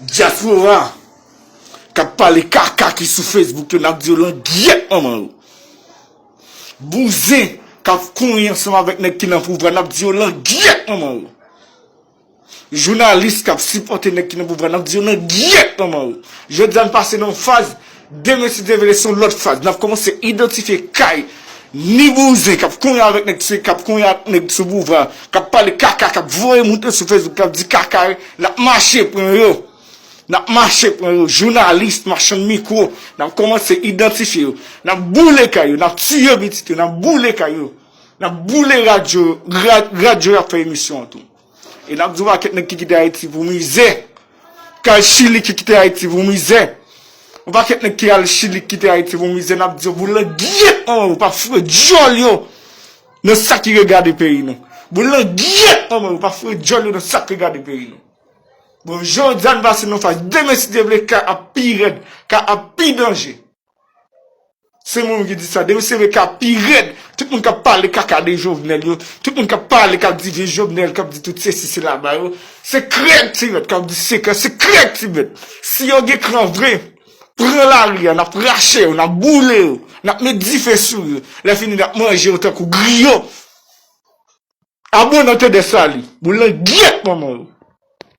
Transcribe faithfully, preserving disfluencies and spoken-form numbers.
Dyaspora k ap pale kaka ki sou Facebook yo, n ap di yo langyèt manman yo. Bouzen k ap konyen ansanm avèk nèg ki nan pouvwa, n ap di yo langyèt manman yo. Jounalis k ap sipòte nèg ki nan pouvwa, n ap di yo langyèt manman yo. Jodi a n pase nan yon faz, demen si Dye vle se yon lòt faz. N ap kòmanse idantifye kay ni bouzen k ap konyen avèk nèg, k ap konyen ak nèg sou pouvwa, k ap pale kaka, k ap voye moute sou Facebook, k ap di kaka, n ap mache pran yo. N ap mache pran yo, jounalis, machann mikwo, n ap kòmanse idantifye yo. N ap boule kay yo, n ap tiye pitit yo, n ap boule kay yo. N ap boule radyo, rad-, radyo y ap fè emisyon an tou. E n ap di yon pakèt nèg ki kite Ayiti pou mizè. K al Chili ki kite Ayiti pou mizè. Yon pakèt nèg ki al Chili ki kite Ayiti pou mizè, n ap di yo pou langyèt manman yo, pa foure djòl yo nan sa ki regade peyi nou. Pou langyèt manman yo, pa foure djòl yo nan sa ki regade peyi nou. Bon, jodi a n pase nan faz, demen si Dye vle ka ap pi rèd, ka ap pi danje. Se mwen menm ki di sa, demen si Dye vle ka pi rèd. Tout moun k ap pale kaka de Jovenel yo, tout moun k ap pale, k ap di vye Jovenel, k ap di tout sesi sela ba yo, se krèk ti bèt, k ap di se krèk, se krèk ti bèt. Si yo gen kran vre, pran lari a, n ap rache yo, n ap boule yo, n ap met dife sou yo, lè fini n ap manje yo tankou griyo. Abòne an tande sa li. Pou langyèt manman yo.